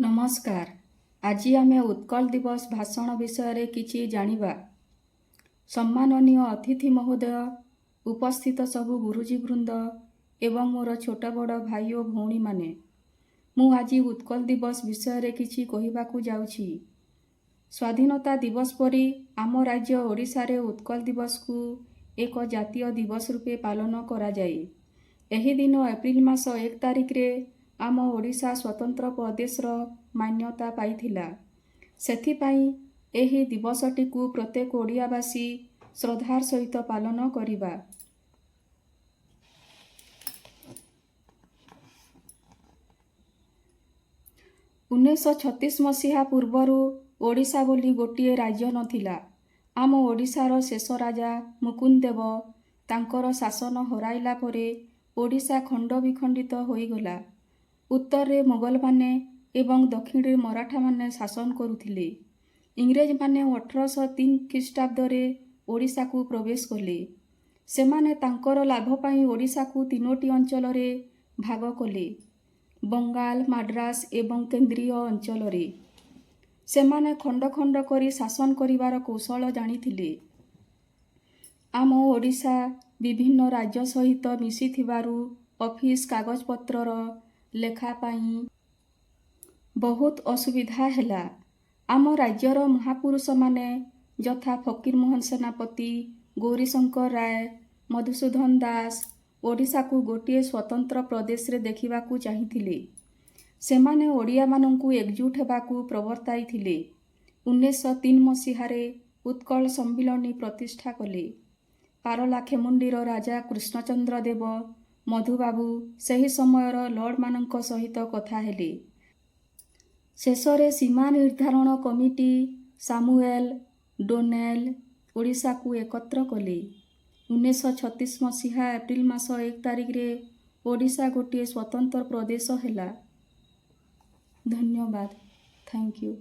ନମସ୍କାର। ଆଜି ଆମେ ଉତ୍କଳ ଦିବସ ଭାଷଣ ବିଷୟରେ କିଛି ଜାଣିବା। ସମ୍ମାନନୀୟ ଅତିଥି ମହୋଦୟ, ଉପସ୍ଥିତ ସବୁ ଗୁରୁଜୀ ବୃନ୍ଦ ଏବଂ ମୋର ଛୋଟ ବଡ଼ ଭାଇ ଓ ଭଉଣୀମାନେ, ମୁଁ ଆଜି ଉତ୍କଳ ଦିବସ ବିଷୟରେ କିଛି କହିବାକୁ ଯାଉଛି। ସ୍ୱାଧୀନତା ଦିବସ ପରି ଆମ ରାଜ୍ୟ ଓଡ଼ିଶାରେ ଉତ୍କଳ ଦିବସକୁ ଏକ ଜାତୀୟ ଦିବସ ରୂପେ ପାଳନ କରାଯାଏ। ଏହି ଦିନ ଏପ୍ରିଲ ମାସ 1 ତାରିଖରେ ଆମ ଓଡ଼ିଶା ସ୍ୱତନ୍ତ୍ର ପ୍ରଦେଶର ମାନ୍ୟତା ପାଇଥିଲା। ସେଥିପାଇଁ ଏହି ଦିବସଟିକୁ ପ୍ରତ୍ୟେକ ଓଡ଼ିଆବାସୀ ଶ୍ରଦ୍ଧାର ସହିତ ପାଳନ କରିବା। 1936 ମସିହା ପୂର୍ବରୁ ଓଡ଼ିଶା ବୋଲି ଗୋଟିଏ ରାଜ୍ୟ ନଥିଲା। ଆମ ଓଡ଼ିଶାର ଶେଷ ରାଜା ମୁକୁନ୍ଦଦେବ ତାଙ୍କର ଶାସନ ହରାଇଲା ପରେ ଓଡ଼ିଶା ଖଣ୍ଡ ବିଖଣ୍ଡିତ ହୋଇଗଲା। ଉତ୍ତରରେ ମୋଗଲମାନେ ଏବଂ ଦକ୍ଷିଣରେ ମରାଠାମାନେ ଶାସନ କରୁଥିଲେ। ଇଂରେଜମାନେ 1803 ଖ୍ରୀଷ୍ଟାବ୍ଦରେ ଓଡ଼ିଶାକୁ ପ୍ରବେଶ କଲେ। ସେମାନେ ତାଙ୍କର ଲାଭ ପାଇଁ ଓଡ଼ିଶାକୁ ତିନୋଟି ଅଞ୍ଚଳରେ ଭାଗ କଲେ, ବଙ୍ଗାଳ, ମାଡ୍ରାସ ଏବଂ କେନ୍ଦ୍ରୀୟ ଅଞ୍ଚଳରେ। ସେମାନେ ଖଣ୍ଡ ଖଣ୍ଡ କରି ଶାସନ କରିବାର କୌଶଳ ଜାଣିଥିଲେ। ଆମ ଓଡ଼ିଶା ବିଭିନ୍ନ ରାଜ୍ୟ ସହିତ ମିଶିଥିବାରୁ ଅଫିସ କାଗଜପତ୍ରର ଲେଖା ପାଇଁ ବହୁତ ଅସୁବିଧା ହେଲା। ଆମ ରାଜ୍ୟର ମହାପୁରୁଷମାନେ ଯଥା ଫକୀରମୋହନ ସେନାପତି, ଗୌରୀଶଙ୍କର ରାୟ, ମଧୁସୂଦନ ଦାସ ଓଡ଼ିଶାକୁ ଗୋଟିଏ ସ୍ୱତନ୍ତ୍ର ପ୍ରଦେଶରେ ଦେଖିବାକୁ ଚାହିଁଥିଲେ। ସେମାନେ ଓଡ଼ିଆମାନଙ୍କୁ ଏକଜୁଟ ହେବାକୁ ପ୍ରବର୍ତ୍ତାଇଥିଲେ। 1903 ମସିହାରେ ଉତ୍କଳ ସମ୍ମିଳନୀ ପ୍ରତିଷ୍ଠା କଲେ। ପାରଳାଖେମୁଣ୍ଡିର ରାଜା କୃଷ୍ଣଚନ୍ଦ୍ର ଦେବ, ମଧୁବାବୁ ସେହି ସମୟର ଲର୍ଡ଼ମାନଙ୍କ ସହିତ କଥା ହେଲେ। ଶେଷରେ ସୀମା ନିର୍ଦ୍ଧାରଣ କମିଟି, ସାମୁଏଲ ଡୋନେଲ ଓଡ଼ିଶାକୁ ଏକତ୍ର କଲେ। 1936 ମସିହା ଏପ୍ରିଲ ମାସ 1 ତାରିଖରେ ଓଡ଼ିଶା ଗୋଟିଏ ସ୍ୱତନ୍ତ୍ର ପ୍ରଦେଶ ହେଲା। ଧନ୍ୟବାଦ। Thank you.